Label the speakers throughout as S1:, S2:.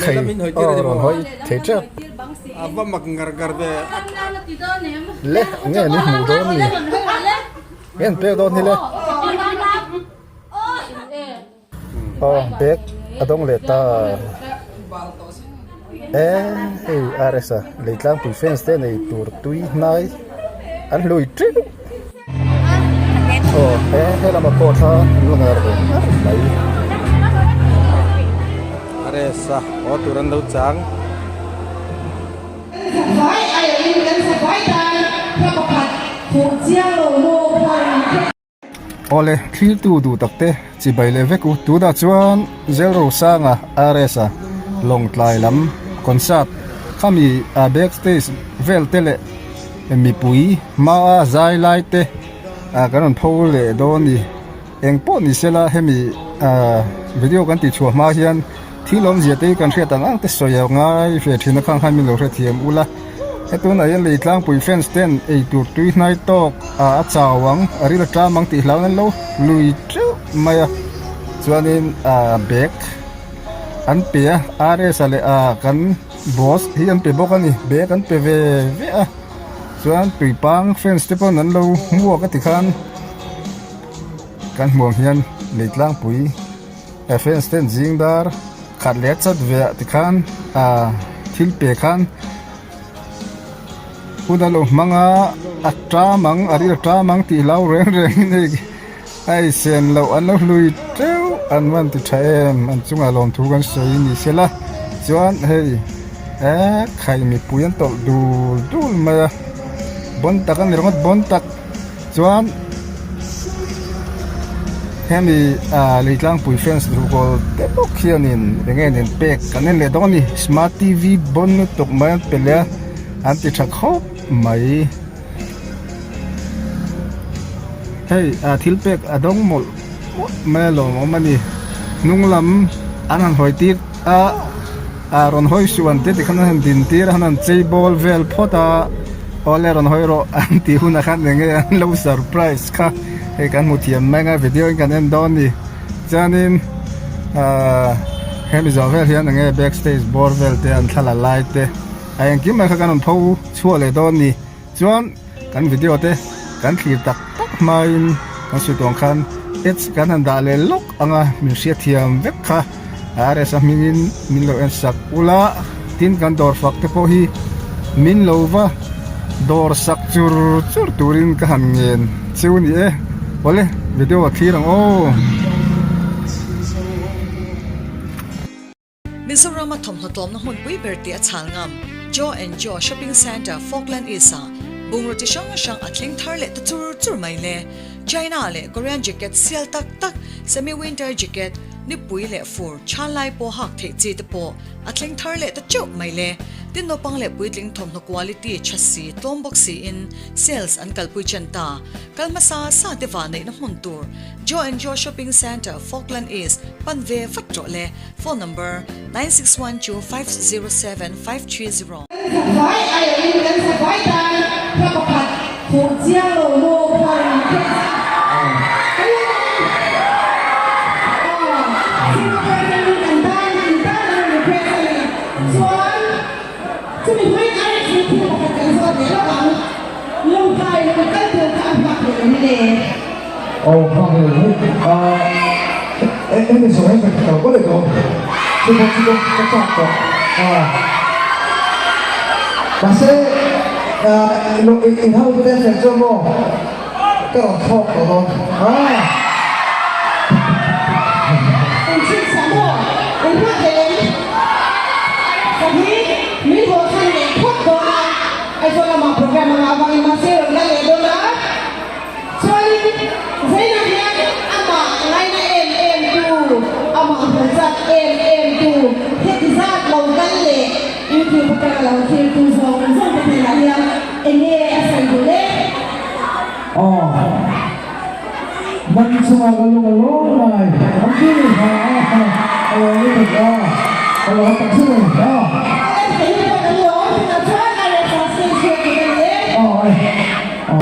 S1: Khai aw rawn hawi thei tep. Le nge ni hmuh dawn ni nge an pek dawn hi le aw bag a dawng leh ta e hei RS a leitlangpui fans te nei tur tui hnai an hlui teuh aw he helama pawh thla an la ngar ve ngar mai.
S2: RS a haw tur an lo chang.
S1: Awle thlirtu duh tak te chibai leh vek u tunah chuan Zelrosanga RS a Lawngtlai lam concert khami a backstage vel te leh mipui hmaa zai lai te ah kan rawn pho leh dawn a ni eng pawh ni sela hemi ah video kan tih chhuah hma hian thil awmzia te hi kan hriat ang ang te sawi a ngai ve thin a khang khan min lo hrethiam ula hetunah hian lei tlangpui fans ten eitur tui hnai tawk ah a chau ang a ril a ṭam ang tih hlau nan lo lui teuh mai a chuanin ah bag an pe a RS a leh ah kan boss hi an pe bawk a ni bag an pe ve ve a chuan tuipang fans te pawn an lo hmuak a tikhan kan hmuh ang hian lei tlangpui fans ten zing dar khat leh chat ve ah tikhan ah thil pe khan hun a lo hmang a a ṭam ang a ril a ṭam ang tih hlau reng reng in hei a ei sen loh an lo hlui teuh an van ti tha em an chungah lawmthu kan sawi ni sela chuan hei eh khai mipui an tawlh dul dul mai a bon tak a ni ringawt bon tak chuan hemi ah leitlangpui fans ruhkawl te bawk hianin eng nge nen pek kan en leh dawn a ni smart T V bon lutuk mai an pe leh a an ti tha khawp mai. Hei ah thil pek a dawng mawlh mawlh mai a lawmawm a ni hnung lam an han hawi tir a ah rawn hawi suh an tia tikhan an han din tir a an han chei bawl vel phawt a awle rawn hawi rawh an tih hunah khan eng nge an lo surprise kha hei kan hmu thiam mai anga video in kan en dawn a ni chuanin ah hemi zawh vel hian eng nge back stage bawr vel te an thla la lai te a engkim mai kha kan rawn pho chhuah leh dawn a ni. Chuan kan video te kan thlir tak tak hmain kan sawi tawng khan ads kan han dah leh lawk anga min hriatthiam vek kha RS a hmingin min lo en sak ula tin kan dawr fak te pawh hi min lo va dawr sak chur chur turin ka han ngen cheu ni e awle video a thlir ang aw.
S3: Mizoram a thawmhnaw tlawmna hmunpui ber tih a chhal ngam Joe and Joe Shopping Centre Falkland East ah bungraw chi hrang hrang a thleng thar leh ta chur chur mai le. China leh Korean jacket sial tak tak, semi winter jacket, nipui leh fur chhan lai pawh hak theih chi te pawh a thleng thar leh ta teuh mai le. Tin naupang leh puitling thawmhnaw quality tha si tlawm bawk siin sales an kalpui chen ta. Kal hmasa sa te vahneihna hmun tur Joe and Joe Shopping Centre Falkland East pan ve vat rawh le. Phone number, 9612507530.
S4: Kan safai aiawhin kan safai tan hla pakhat fuh chiang lo maw khan min hriat a. Singapore atangin kan tan in tan an rawn request a ni. Chuan chumi hmain RX hi thil pakhat kan zawt leh lawk ang. Lawngtlai lo kal tur kha a nghak leh em le?
S5: Aw nghak leh hle. Hemi zawh hian ka kal pawh leh dawn. Chu pawh chu ka chak tawh. Mahse in hotute an fel chuan maw ka rawn thlawk tawh dawn.
S4: Inchhipsa maw? In nghak leh em? Ka hi min haw chhan leh phawt dawn a, Aizawl lamah program a ngah avangin mahse rawn kal leh dawn a. Chuanin Zaina hian amah ngaina em em tu, amah hmu chak em em tu, heti zat lo kal leh YouTube atanga lo thlir tu zawng zawng te hnenah hian enge a sawi duh le?
S5: Aw, man chungah ka lung a lawm mai, an ti ni ha a, a lo ni tak a, ka lo tak zet a ni ha.
S4: Aw, kei pawh kan lawm, tunah chuan a reh stage chhuak tur a ni e.
S5: Aw, aw.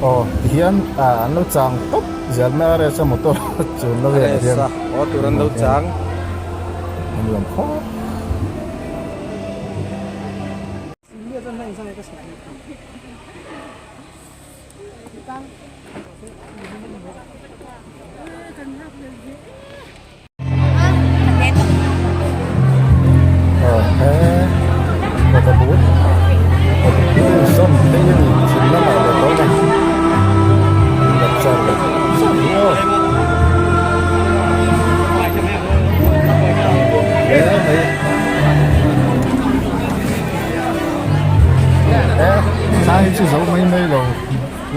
S1: Aw tihian ah an lo chang tawp zel mai a rsa motor chun la vel hian
S2: rsa aw tur an lo chang
S1: a nuam khawp.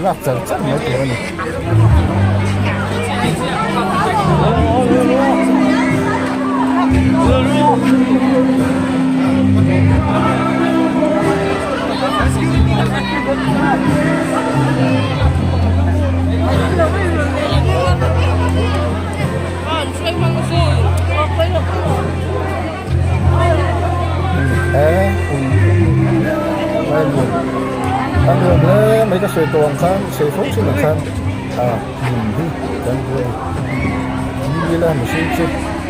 S1: Lak char char mai tur a ni. Mai ka sawi tawh ang khan sawi fo thin ang khan ah hmun hi kan hmu a ni hlimila mihring chu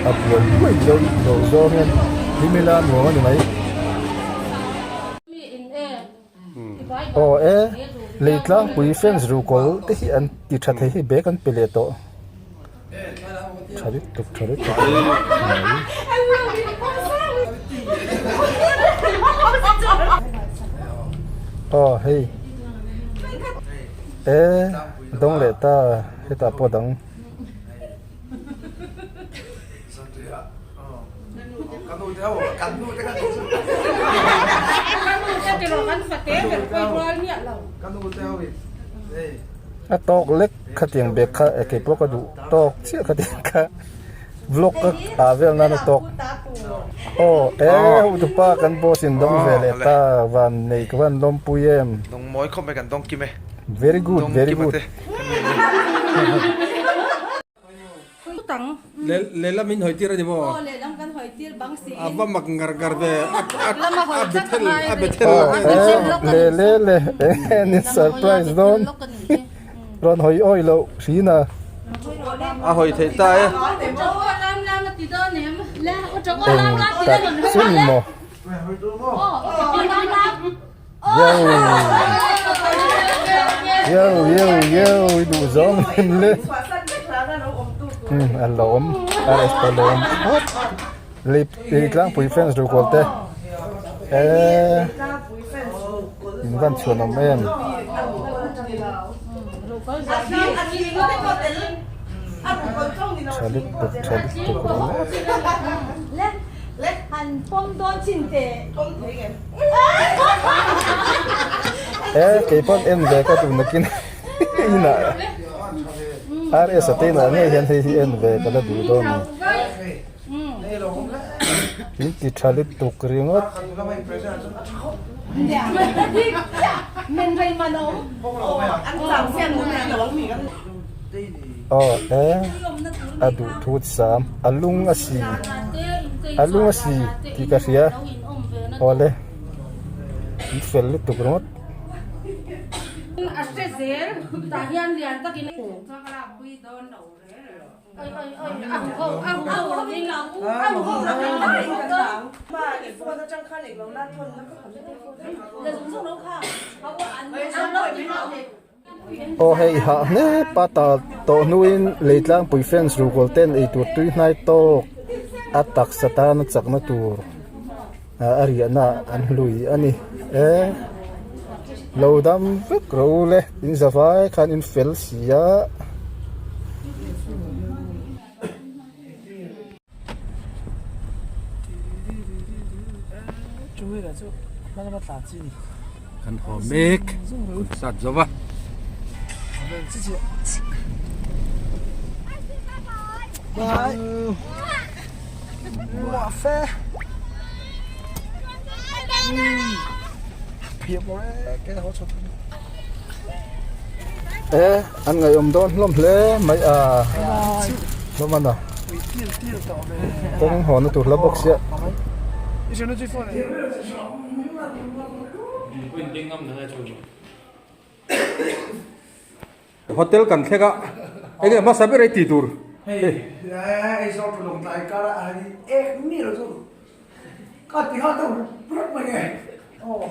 S1: a buai buai deuh lo zawng hian hlimila nuam a ni mai aw e lei tlangpui fence ruhkawl te hi an ti tha thei hei bag an pe leh tawh. Tha lutuk tha lutuk mai. Aw hei e dawng leh ta hetah pawh dang. A tawk lek khatiang bag kha e keipawh ka duh tawk chiah khatiang kha vlog ka ah vel nan a tawk aw e hotupa kan boss in dawng ve leh ta van nei ka van lawmpui em.
S6: Dawng mawi khawp mai kan dawng kim e.
S1: Very good very good.
S2: Lehlam in hawi tir a ni maw?
S7: Aw lehlam kan hawi tir bang si in.
S2: A va mak ngar ngar ve a bethel a bethel
S1: Le le le eng ni surprise dawn rawn hawi awi loh hrin a.
S2: A hawi theih ta e.
S1: Eng tak chu ni maw? Yo yo yo yo i duh zawng em le a lawm RS pawh lawm phawt lip ih tlangpui fans ru kual te eee in van chhuan awm em tha lutuk tha lutuk ringawt. E kei pawn en ve ka duh nakin inah RS a te inah ngei hian hei hi en ve ka la duh dawn a ni in ti tha lutuk ringawt. Aw e a duh thut sam a lung a si a lung a si tih ka hria awle in fel lutuk ringawt. Aw hei hah hnep a ta tawh hnuin leitlangpui fence ruhkawl ten eitur tui hnai tawk a taksa tana chakna tur a riahna an hlui a ni e lo dam vek ro le in zavai khan in fel si a.
S2: Kan haw mek sat zo va.
S1: E an ngaihawm dawn hlawm hle mai a hlawm a na kawng haw na tur hla bawk sia.
S2: Hotel kan thlek a enge hmasa ber ei tih tur.
S5: Hei Aizawl tu Lawngtlai kar a ni ek mi lo chu ka ti nghal deuh rawt mai nge aw.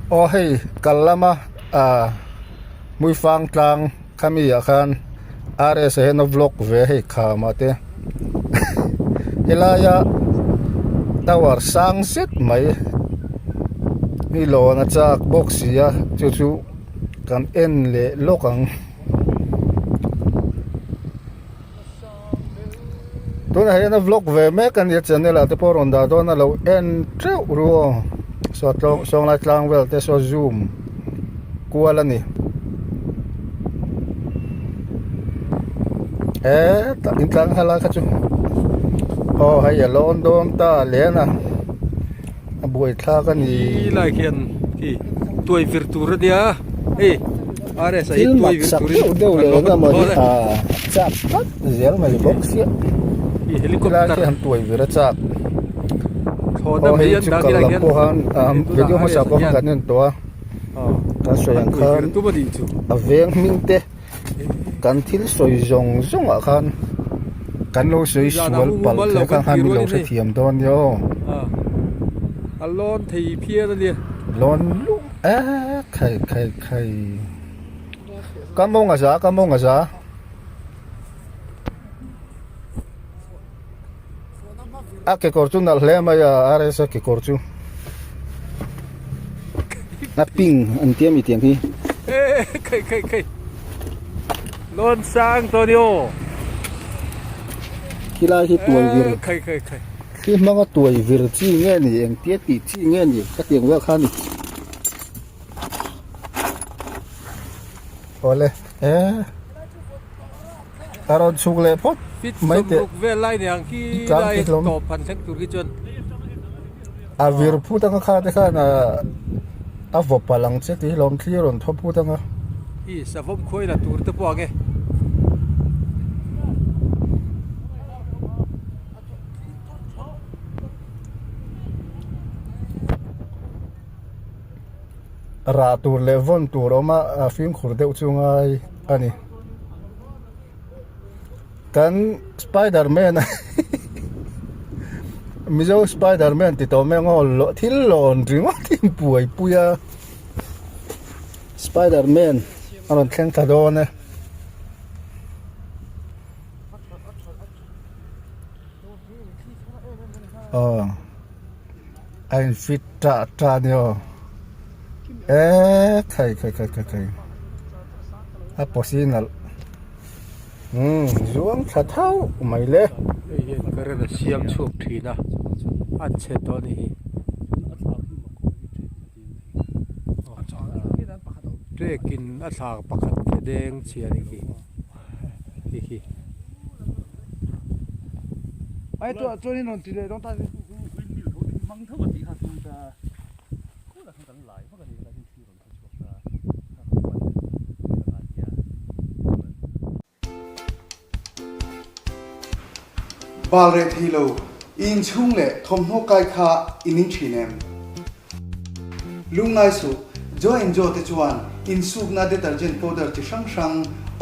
S1: Aw hei kal lama ah Hmuifang tlang khami ah khan RS a hian a vlog ve hei kham ah te helaia tower sang zet mai mi lawn a chak bawk si a chu chu kan en leh lawk ang. Tunah hian a vlog ve mek a nia channel ah te pawh rawn dah dawn a lo en teuh ru aw saw tlawng sawnglai tlang vel te saw zoom kual a ni hetah in tlang kha lai kha chu aw hei a lawn dawn ta lian a a buaithlak a ni.
S2: Ti lai khian khi tuai vir tur a nia hei RS a hi
S1: Thil
S2: tuai
S1: mak
S2: vir
S1: sak
S2: turin
S1: deuh deuh
S2: an
S1: leh
S2: lo
S1: eng emaw hi
S2: hawn a.
S1: ah chak tlat zel mai bawk sia
S2: Khi
S1: ti lai
S2: helicopter
S1: khi han tuai vir a chak
S2: thlawhna
S1: aw
S2: mai
S1: hei
S2: an
S1: chu
S2: dah
S1: kal
S2: khi lai
S1: lam
S2: khian
S1: pawh khan ah
S2: hei tunah
S1: video hmasa
S2: RS a
S1: pawh khan
S2: hian
S1: kan en tawh a
S2: aw
S1: kan sawi
S2: an
S1: ang
S2: tuai
S1: khan
S2: vir tum a nih chu.
S1: a veng hming te kan thil sawi zawng zawng ah khan kan lo sawi
S2: Zan ah
S1: sual
S2: mu
S1: palh
S2: mumal lo
S1: the
S2: kan
S1: kha khan
S2: ti
S1: min lo
S2: rual in hei
S1: hrethiam dawn nia aw.
S2: ah a lawn thei phian a nia.
S1: Lawn luh eh khai khai khai ka mawng a za ka mawng a za. A kekawr chu nalh hle mai a RS a kekawr chu a pink an tia mi tiang hi.
S2: Eh khai khai khai lawn sang tawh ni aw.
S1: Khilai hi tuai vir.
S2: Eh khai khai khai.
S1: Khi hmanga tuai vir chi nge ni engtia tih chi nge ni ka tiang vel kha ni. Awle eh. A rawn chhuk leh phawt mai teh.
S2: Fit sawmruk vel lai ni ang khi lai tawp han thleng tur khi chuan.
S1: A vir phut anga kha te khan a vaw palh ang che tih hi lawm thli a rawn thaw phut anga.
S2: I savawm khuai la tur te pawh ang e.
S1: Rah tur leh vawn tur awm a a fimkhur deuh chu ngai a ni kan spider man mizo spider man ti tawh mai ang aw thil lawn ringawt hi an buaipui a spider man a rawn thleng thla dawn e. Aw a in fit tah tah a ni aw eee khai khai khai khai khai a pawsi nalh umm zuang tha thauh mai le.
S2: Hei hian current a siam chhuak thin a a chhe tawh a ni hi trek in a thla pakhat khi a deng chhia a ni khi. Hi hi.
S6: Bal reh thei lo, i inchhung leh thawmhnaw kai kha i ning thin em? Lungngai suh, Jo and Jo te chuan insukna detergent powder chi hrang hrang,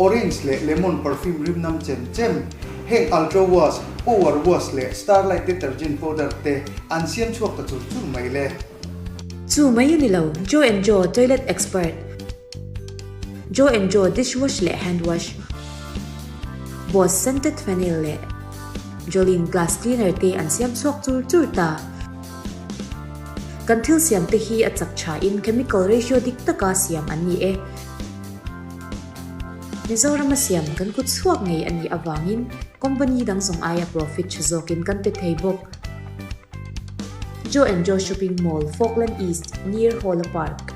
S6: orange leh lemon perfume rim nam chem chem, heng Ultra Wash, Power Wash leh Starlight detergent powder te an siam chhuak ta chur chur mai le.
S8: Chu mai a ni lo, Jo and Jo toilet expert, Jo and Jo dishwash leh hand wash, Boss scented phenyl leh Jolene glass cleaner te an siam chhuak chur chur ta. Kan thil siam te hi a chak tha in chemical ratio dik taka siam an ni e. Mizorama siam kan kut chhuak ngei a nih avangin company dang zawng aia profit tha zawkin kan pe thei bawk. Joe and Joe Shopping Mall, Falkland East, near Hawla Park.